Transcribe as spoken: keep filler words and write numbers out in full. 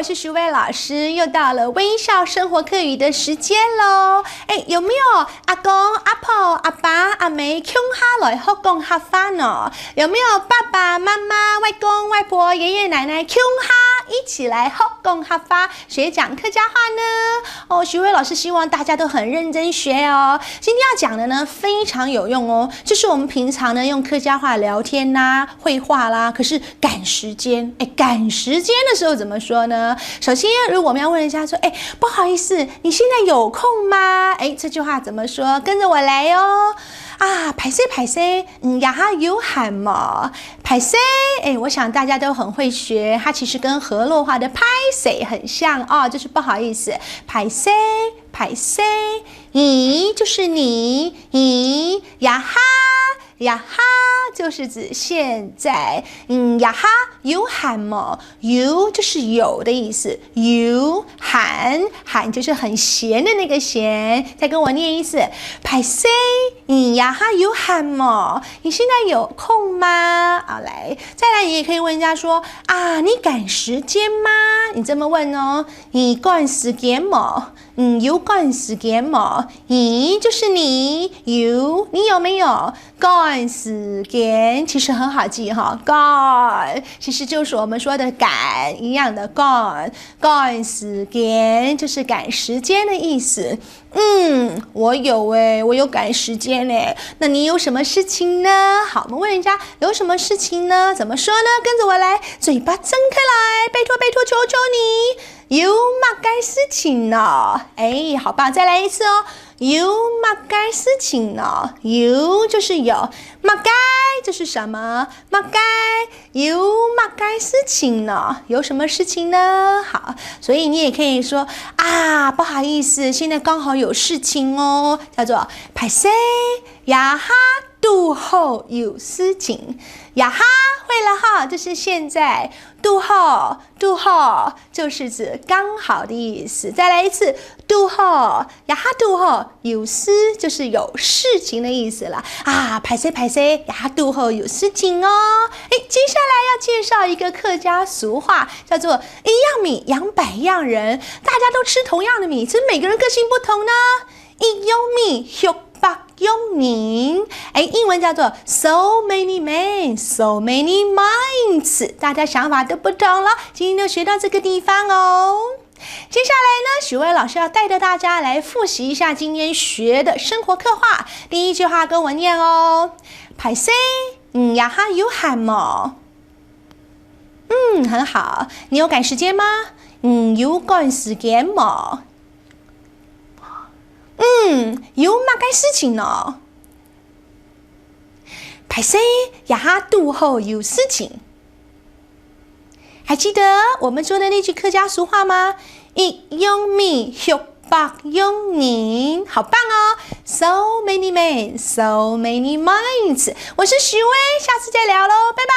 是徐薇老师，又到了微笑生活客语的时间喽。哎，有没有阿公、阿婆、阿爸、阿姆共下来学讲客话呢？有没有爸爸妈妈、外公外婆、爷爷奶奶共下一起来学讲客话，学讲客家话呢？哦，徐薇老师希望大家都很认真学哦。今天要讲的呢，非常有用哦，就是我们平常呢用客家话聊天呐、会话啦，可是赶时间，哎，赶时间的时候怎么说呢？首先，如果我们要问人家说，哎，不好意思，你现在有空吗？哎，这句话怎么说？跟着我来哦。啊，歹势歹势，你这下有閒無？歹势，哎，我想大家都很会学，它其实跟河洛话的歹勢很像哦，就是不好意思。歹势，歹势，你就是你，你，这下，这下就是指现在。嗯，这下有閒無？有就是有的意思，有閒，閒就是很闲的那个闲。再跟我念一次，歹势，你这下有閒無？你现在有空吗？好，来，再来，你也可以问人家说，啊，你赶时间吗？你这么问哦，你赶时间无？你有赶时间无？你就是你，有，你有没有？赶时间其实很好记哈，赶其实就是我们说的赶一样的赶，赶时间就是赶时间的意思。嗯，我有哎，我有赶时间哎。那你有什么事情呢？好，我们问人家有什么事情呢？怎么说呢？跟着我来，嘴巴张开来，拜托拜托，求求你，有么个事情呢？哎，好棒，再来一次哦。有么个事情呢？有就是有，么个就是什么？么个有么个事情呢？有什么事情呢？好，所以你也可以说啊，不好意思，现在刚好有事情哦，叫做歹势，这下堵好有事情。这下会了哈，就是现在，堵好，堵好就是指刚好的意思。再来一次，堵好，这下堵好有事就是有事情的意思了啊。歹势歹势，这下堵好有事情哦。哎，接下来要介绍一个客家俗话，叫做一样米养百样人。大家都吃同样的米，只是每个人个性不同呢。一样米畜百样人，哎，英文叫做 so many men, so many minds，大家想法都不同了。今天就学到这个地方哦。接下来呢，许薇老师要带着大家来复习一下今天学的生活客话。第一句话跟我念哦，歹势，你这下有閒无？嗯，很好。你有赶时间吗？你有赶时间无？嗯，有么个事情呢？歹势，这下堵好有事情。还记得我们说的那句客家俗话吗？一样米畜百样人，好棒哦！So many men, so many minds。我是许薇，下次再聊喽，拜拜。